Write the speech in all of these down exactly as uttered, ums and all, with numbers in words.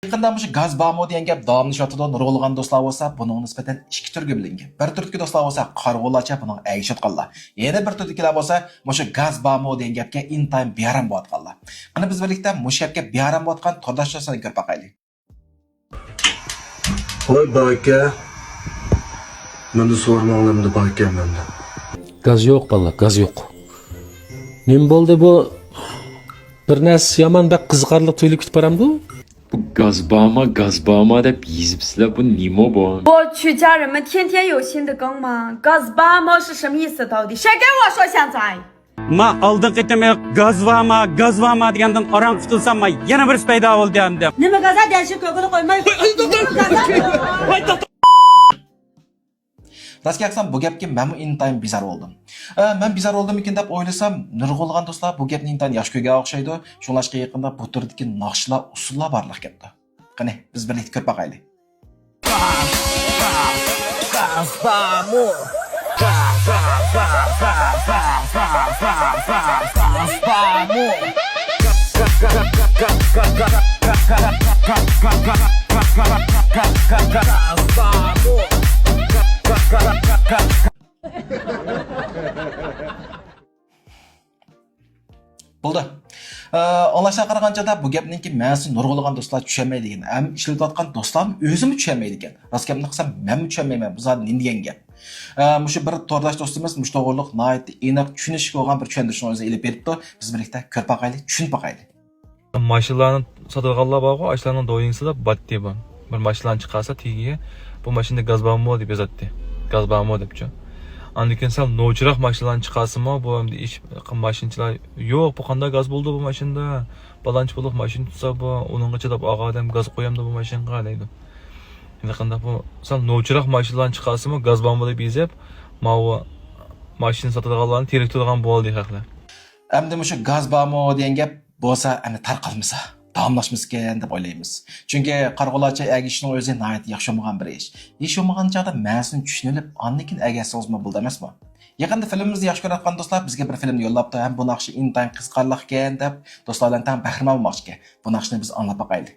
يېقىندا مۇشۇ گاز بارمۇ دېگەن گەپ داۋاملىشىۋاتىدۇ. نۇرغۇنلىغان دوستلار بولسا بۇنىڭغا نىسبەتەن ئىككى تۈرگە بۆلۈنگەن. بىر تۈردىكى دوستلار بولسا قارىغۇلارچە بۇنىڭغا ئەگىشىۋاتقانلار. يەنە بىر تۈردىكىلەر بولسا مۇشۇ گاز بارمۇ دېگەن گەپكە ئىنتايىن بىئارام بولۇۋاتقانلار. قېنى بىز بىرلىكتە مۇشۇ گەپكە بىئارام بولۇۋاتقان تورداشلارنى كۆرۈپ باقايلى. ھوي باكا، مەندە سورىماڭلار، مەندە بار ئىكەن مەندە. گاز يوق بالىلار، گاز يوق. نېمە بولدى بۇ؟ بىر نەرسە يامان بەك قىزىقارلىق تۇيۇلۇپ كېتىپ بارامدۇ؟ بۇ گاز بارما، گاز بارما دەپ يېزىپسىلەر، بۇ نېمە بۇ؟ 过去家人们天天有新的梗吗？ گاز بارما 是什么意思到底？谁给我说现在？ ما ئالدىنقى قېتىم گاز بارما، گاز بارما دېگەندىن ئاران قۇتۇلسام، ما يەنە بىرسى پەيدا بولدى ئەمدى. نېمە گازا دېيىشنى كۆڭۈل قويماي. نېمە گازا؟ راست گەپ قىلسام، بۇ گەپكە مەنمۇ ئىنتايىن بىزار بولدۇم. ئە، مەن بىزار بولدۇممىكىن دەپ ئويلىسام، نۇرغۇنلىغان دوستلار بۇ گەپنى ئىنتايىن ياخشى كۆرگەن ئوخشايدۇ. شۇڭلاشقا يېقىندا بۇ تۈردىكى ناخشىلار، ئۇسسۇللار بارلىققا كەپتۇ. قېنى، بىز بىرلىكتە كۆرۈپ باقايلى. بولدى. ئاڭلاشلارغا قارىغان چاغدا بۇ گەپنىڭكى مەنىسىنى نۇرغۇنلىغان دوستلار چۈشەنمەيدىكەن. ھەم ئىشلىتىۋاتقان دوستلارمۇ ئۆزىمۇ چۈشەنمەيدىكەن. راست گەپنى قىلسام، مەنمۇ چۈشەنمەيمەن، بۇ زادى نېمە دېگەن گەپ. ئە، مۇشۇ بىر تورداش دوستىمىز مۇشۇ توغرۇلۇق ناھايىتى ئېنىق، چۈشىنىشلىك بولغان بىر چۈشەندۈرۈشنى ئۆزى ئېلىپ بېرىپتۇ. بىز بىرلىكتە كۆرۈپ باقايلى، چۈشىنىپ باقايلى. ماشىنىلارنى ساتىدىغانلار بارغۇ، ئاشۇلارنىڭ دويىڭسىدا باتتى بار. بىر ماشىنىلارنى چىقارسا تېگىگە، بۇ ماشىنىدا گاز بارمۇ دەپ يازاتتى. گاز بارمۇ دەپچۇ. ئاندىن كېيىن سەل نوچىراق ماشىنىلارنى چىقارسىمۇ، بۇ ئەمدى ئىش، ماشىنىچىلار، يوق، بۇ قانداق گاز بولىدۇ بۇ ماشىنىدا؟ پالانچى پۇللۇق ماشىنا تۇتسا، بۇ ئۇنىڭغا چىداپ ئالغان ئادەم گاز قويامدۇ بۇ ماشىنىغا دەيدۇ. ئەمدى قانداق بۇ سەل نوچىراق ماشىنىلارنى چىقارسىمۇ، گاز بارمۇ دەپ يېزىپ، ماۋۇ ماشىنا ساتىدىغانلارنى تېرىكتۈرىدىغان بولدى خەقلەر. ئەمدى مۇشۇ گاز بارمۇ دېگەن گەپ بولسا ئەنە تارقالمىسا، داۋاملاشمىسىكەن دەپ ئويلايمىز. چۈنكى قارىغۇلارچە ئەگىشىشنىڭ ئۆزى ناھايىتى ياخشى بولمىغان بىر ئىش. ھېچ بولمىغان چاغدا مەنىسىنى چۈشىنىۋېلىپ، ئاندىن كېيىن ئەگەشسىڭىزمۇ بولىدۇ ئەمەسمۇ؟ يېقىندا فىلىمىمىزنى ياخشى كۆرۈۋاتقان دوستلار بىزگە بىر فىلىمنى يوللاپتۇ ھەم بۇ ناخشا ئىنتايىن قىزىقارلىق ئىكەن دەپ دوستلار بىلەن تەڭ بەھرىمەن بولماقچى ئىكەن. بۇ ناخشىنى بىز ئاڭلاپ باقايلى.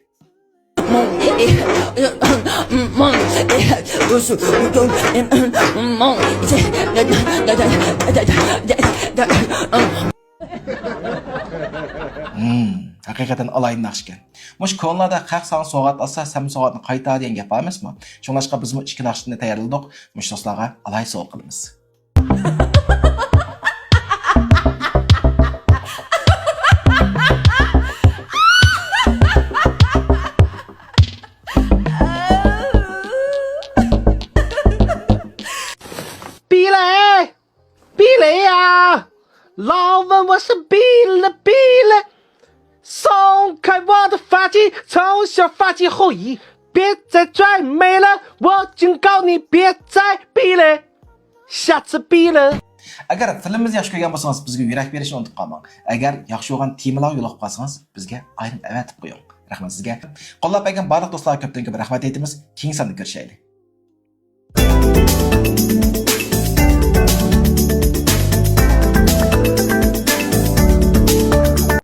ھىم، ھەقىقەتەن ئالاھىدە ناخشا ئىكەن. مۇشۇ كونىلاردا خەق ساڭا سوۋغات ئاتسا، سەنمۇ سوۋغاتنى قايتار دېگەن گەپ بار ئەمەسمۇ؟ شۇڭلاشقا بىزمۇ ئىككى ناخشىنى تەييارلىدۇق. مۇشۇ دوستلارغا ئالاھىدە سوۋغا قىلىمىز. 比雷，比雷呀，老问我是比雷，比雷，松开我的发髻，从小发际后移，别再追美了，我警告你别再比雷，下次比雷。 ئەگەر فىلىمىمىزنى ياخشى كۆرگەن بولسىڭىز، بىزگە يۈرەك بېرىشنى ئۇنتۇپ قالماڭ. ئەگەر ياخشى بولغان تېمىلارغا يولۇقۇپ قالسىڭىز، بىزگە ئايرىم ئەۋەتىپ قويۇڭ. رەھمەت سىزگە. قوللاپ بەرگەن بارلىق دوستلارغا كۆپتىن كۆپ رەھمەت ئېيتىمىز. كېيىنكى ساندا كۆرۈشەيلى.